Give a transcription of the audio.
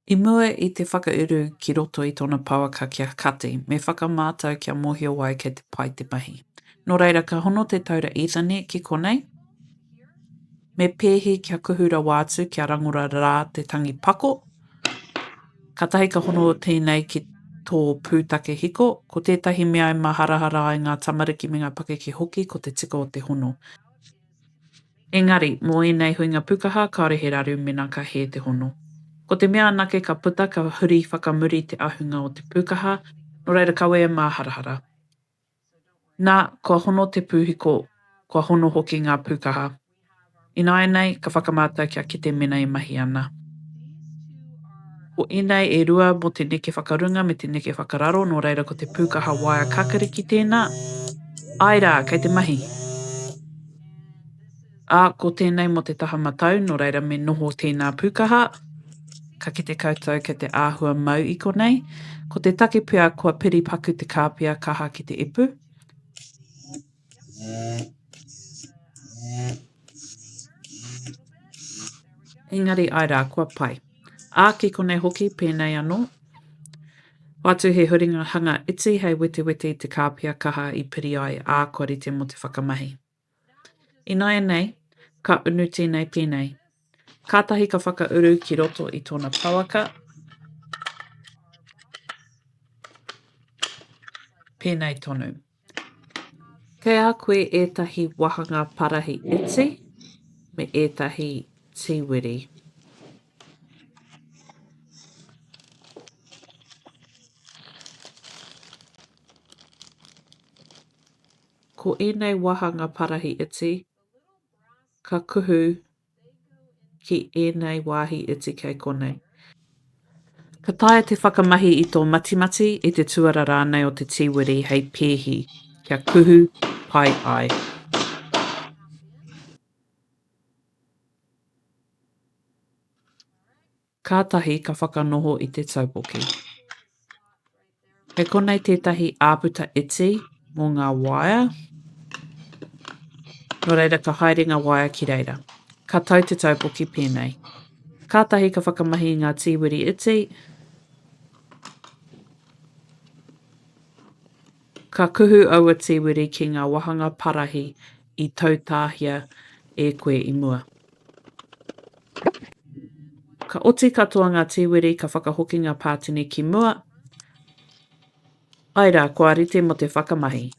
I mua i te whakauru ki roto i tōna pouaka kia kati, me whakamātau kia mōhio ai kei te pai te mahi. Nō reira, ka hono te taura Ethernet ki konei, me pēhi kia kuhu rawa atu kia rangora rā te tangi pako, kātahi ka hono tēnei ki tō pūtake hiko. Ko tētahi mea e māharahara ai ngā tamariki me ngā pakeke hoki ko te tika o te hono. Engari, mō ēnei huinga pukaha kāore he raru mēnā ka hē te hono. Ko te mea anake ka puta ka huri whakamuri te ahunga o te pūkaha, nō reira kawe e māharahara. Nā, kua hono te pūhiko, kua hono hoki ngā pūkaha. Ināianei, ka whakamātau kia kite mēnā e mahi ana. Ko ēnei e rua mō te neke whakarunga me te neke whakararo, nō reira ko te pūkaha waea kakariki tēnā. Āe rā, kei te mahi. Ā, ko tēnei mō te taha matau, nō reira me noho tēnā pūkaha. Ka kite koutou kei te āhua mau i konei. Ko te take pea kua piri paku te kāpia kaha ki te ipu. Engari āe rā, kua pai. Ā, ki konei hoki, pēnei anō. Hoatu he huringa hanga iti hei wetewete i te kāpia kaha i piri ai, ā, kua rite mō te whakamahi. Ināianei, ka unu tēnei pēnei. Kātahi ka whakauru ki roto i tōna pouaka. Pēnei tonu. Kei a koe ētahi wāhanga parahi iti me ētahi tīwiri. Ko ēnei wāhanga parahi iti ka kuhu ki ēnei wāhi iti kei konei. Ka taea te whakamahi i tō matimati, i te tuara rānei o te tīwiri hei pēhi kia kuhu pai ai. Kātahi ka whakanoho i te taupoki. Kei konei tētahi āputa iti mō ngā waea, nō reira ka haere ngā waea ki reira. Ka tau te taupoki pēnei. Kātahi ka whakamahi i ngā tīwiri iti, ka kuhu aua tīwiri ki ngā wāhanga parahi i tautāhia e koe i mua. Ka oti katoa ngā tīwiri ka whakahoki ngā pātene ki mua, āe rā, kua rite mō te whakamahi.